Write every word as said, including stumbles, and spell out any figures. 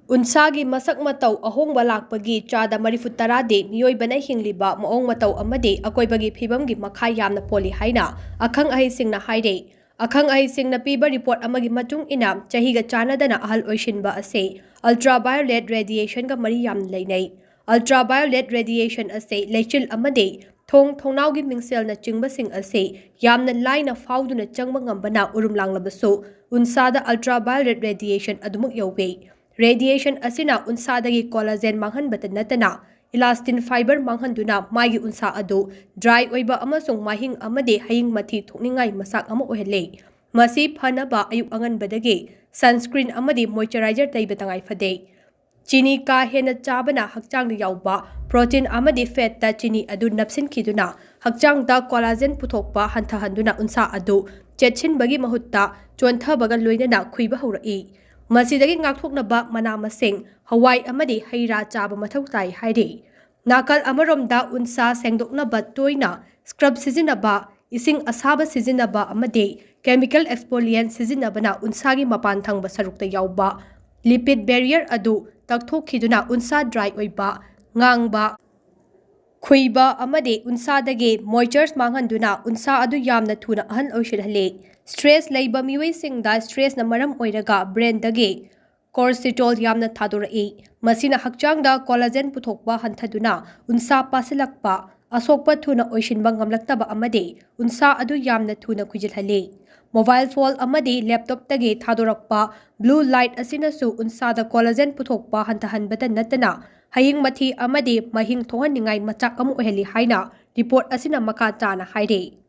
ꯎꯟꯁꯥꯒꯤ ꯃꯁꯛ ꯃꯇꯧ ꯑꯍꯣꯡꯕ ꯂꯥꯛꯄꯒꯤ ꯆꯥꯗ ꯃꯔꯤꯐꯨ ꯇꯔꯥꯗꯤ ꯃꯤꯑꯣꯏꯕꯅ ꯍꯤꯡꯂꯤꯕ ꯃꯑꯣꯡ ꯃꯇꯧ ꯑꯃꯗꯤ ꯑꯀꯣꯏꯕꯒꯤ ꯐꯤꯕꯝꯒꯤ ꯃꯈꯥ ꯌꯥꯝꯅ ꯄꯣꯜꯂꯤ ꯍꯥꯏꯅ ꯑꯈꯪ ꯑꯍꯩꯁꯤꯡꯅ ꯍꯥꯏꯔꯤ꯫ ꯑꯈꯪ ꯑꯍꯩꯁꯤꯡꯅ ꯄꯤꯕ ꯔꯤꯄꯣꯔꯠ ꯑꯃꯒꯤ ꯃꯇꯨꯡ ꯏꯟꯅ, ꯆꯍꯤꯒ ꯆꯥꯟꯅꯗꯅ ꯑꯍꯜ ꯑꯣꯏꯁꯤꯟꯕ ꯑꯁꯤ ultraviolet radiation ꯒ ꯃꯔꯤ ꯌꯥꯝꯅ ꯂꯩꯅꯩ꯫ Ultraviolet radiation ꯑꯁꯤ ꯂꯩꯆꯤꯜ ꯑꯃꯗꯤ ꯊꯣꯡ ꯊꯣꯡꯅꯥꯎꯒꯤ ꯃꯤꯡꯁꯦꯜꯅꯆꯤꯡꯕꯁꯤꯡ ꯑꯁꯤ ꯌꯥꯝꯅ ꯂꯥꯏꯅ ꯐꯥꯎꯗꯨꯅ ꯆꯪꯕ ꯉꯝꯕꯅ ꯎꯔꯨꯝ ꯂꯥꯡꯂꯕꯁꯨ ꯎꯟꯁꯥꯗ ultraviolet radiation ꯑꯗꯨꯃꯛ ꯌꯧꯏ꯫ Radiation ꯑꯁꯤꯅ ꯎꯟꯁꯥꯗꯒꯤ collagen ꯃꯥꯡꯍꯟꯕꯇ ꯅꯠꯇꯅ elastin fiber ꯃꯥꯡꯍꯟꯗꯨꯅ ꯃꯥꯏꯒꯤ ꯎꯟꯁꯥ ꯑꯗꯨ dry ꯑꯣꯏꯕ ꯑꯃꯁꯨꯡ ꯃꯍꯤꯡ ꯑꯃꯗꯤ ꯍꯌꯤꯡ ꯃꯊꯤ ꯊꯣꯛꯅꯤꯡꯉꯥꯏ ꯃꯆꯥꯛ ꯑꯃ ꯑꯣꯏꯍꯜꯂꯤ꯫ ꯃꯁꯤ ꯐꯅꯕ ꯑꯌꯨꯛ ꯑꯉꯟꯕꯗꯒꯤ sunscreen ꯑꯃꯗꯤ moisturizer ꯇꯩꯕ ꯇꯉꯥꯏ ꯐꯗꯦ꯫ ꯆꯤꯅꯤ ꯀꯥ ꯍꯦꯟꯅ ꯆꯥꯕꯅ ꯍꯛꯆꯥꯡꯗ ꯌꯥꯎꯕ protein ꯑꯃꯗꯤ fat ꯇ ꯆꯤꯅꯤ ꯑꯗꯨ ꯅꯞꯁꯤꯟꯈꯤꯗꯨꯅ ꯍꯛꯆꯥꯡꯗ collagen ꯄꯨꯊꯣꯛꯄ ꯍꯟꯊꯍꯟꯗꯨꯅ ꯎꯟꯁꯥ ꯑꯗꯨ ꯆꯦꯠꯁꯤꯟꯕꯒꯤ ꯃꯍꯨꯠꯇ ꯆꯣꯟꯊꯕꯒ ꯂꯣꯏꯅꯅ ꯈꯨꯏꯕ ꯍꯧꯔꯛꯏ꯫ ꯃꯁꯤꯗꯒꯤ ꯉꯥꯛꯊꯣꯛꯅꯕ ꯃꯅꯥ ꯃꯁꯤꯡ, ꯍꯋꯥꯏ ꯑꯃꯗꯤ ꯍꯩ ꯔꯥ ꯆꯥꯕ ꯃꯊꯧ ꯇꯥꯏ ꯍꯥꯏꯔꯤ꯫ ꯅꯥꯀꯜ ꯑꯃꯔꯣꯝꯗ ꯎꯟꯁꯥ ꯁꯦꯡꯗꯣꯛꯅꯕ ꯇꯣꯏꯅ scrub ꯁꯤꯖꯤꯟꯅꯕ, ꯏꯁꯤꯡ ꯑꯁꯥꯕ ꯁꯤꯖꯤꯟꯅꯕ ꯑꯃꯗꯤ chemical exfoliant ꯁꯤꯖꯤꯟꯅꯕꯅ ꯎꯟꯁꯥꯒꯤ ꯃꯄꯥꯟ ꯊꯪꯕ ꯁꯔꯨꯛꯇ ꯌꯥꯎꯕ lipid barrier ꯑꯗꯨ ꯇꯛꯊꯣꯛꯈꯤꯗꯨꯅ ꯎꯟꯁꯥ dry ꯑꯣꯏꯕ, ꯉꯥꯡꯕ, ꯈꯨꯏꯕ ꯑꯃꯗꯤ ꯎꯟꯁꯥꯗꯒꯤ moistures ꯃꯥꯡꯍꯟꯗꯨꯅ ꯎꯟꯁꯥ ꯑꯗꯨ ꯌꯥꯝꯅ ꯊꯨꯅ ꯑꯍꯜ ꯑꯣꯏꯁꯤꯜꯍꯜꯂꯤ꯫ Stress ꯂꯩꯕ ꯃꯤꯑꯣꯏꯁꯤꯡꯗ stress ꯅ ꯃꯔꯝ ꯑꯣꯏꯔꯒ brain ꯗꯒꯤ cortisol ꯌꯥꯝꯅ ꯊꯥꯗꯣꯔꯛꯏ꯫ ꯃꯁꯤꯅ ꯍꯛꯆꯥꯡꯗ collagen ꯄꯨꯊꯣꯛꯄ ꯍꯟꯊꯗꯨꯅ ꯎꯟꯁꯥ ꯄꯥꯁꯤꯜꯂꯛꯄ, ꯑꯁꯣꯛꯄ ꯊꯨꯅ ꯑꯣꯏꯁꯤꯟꯕ ꯉꯝꯂꯛꯇꯕ ꯑꯃꯗꯤ ꯎꯟꯁꯥ ꯑꯗꯨ ꯌꯥꯝꯅ ꯊꯨꯅ ꯈꯨꯏꯖꯤꯜꯍꯜꯂꯤ꯫ Mobile phone ꯑꯃꯗꯤ laptop ꯇꯒꯤ ꯊꯥꯗꯣꯔꯛꯄ blue light ꯑꯁꯤꯅꯁꯨ ꯎꯟꯁꯥꯗ collagen ꯄꯨꯊꯣꯛꯄ ꯍꯟꯊꯍꯟꯕꯇ ꯅꯠꯇꯅ ꯍꯌꯤꯡ ꯃꯊꯤ ꯑꯃꯗꯤ ꯃꯍꯤꯡ ꯊꯣꯛꯍꯟꯅꯤꯡꯉꯥꯏ ꯃꯆꯥꯛ ꯑꯃ ꯑꯣꯏꯍꯜꯂꯤ ꯍꯥꯏꯅ report ꯑꯁꯤꯅ ꯃꯈꯥ ꯇꯥꯅ ꯍꯥꯏꯔꯤ꯫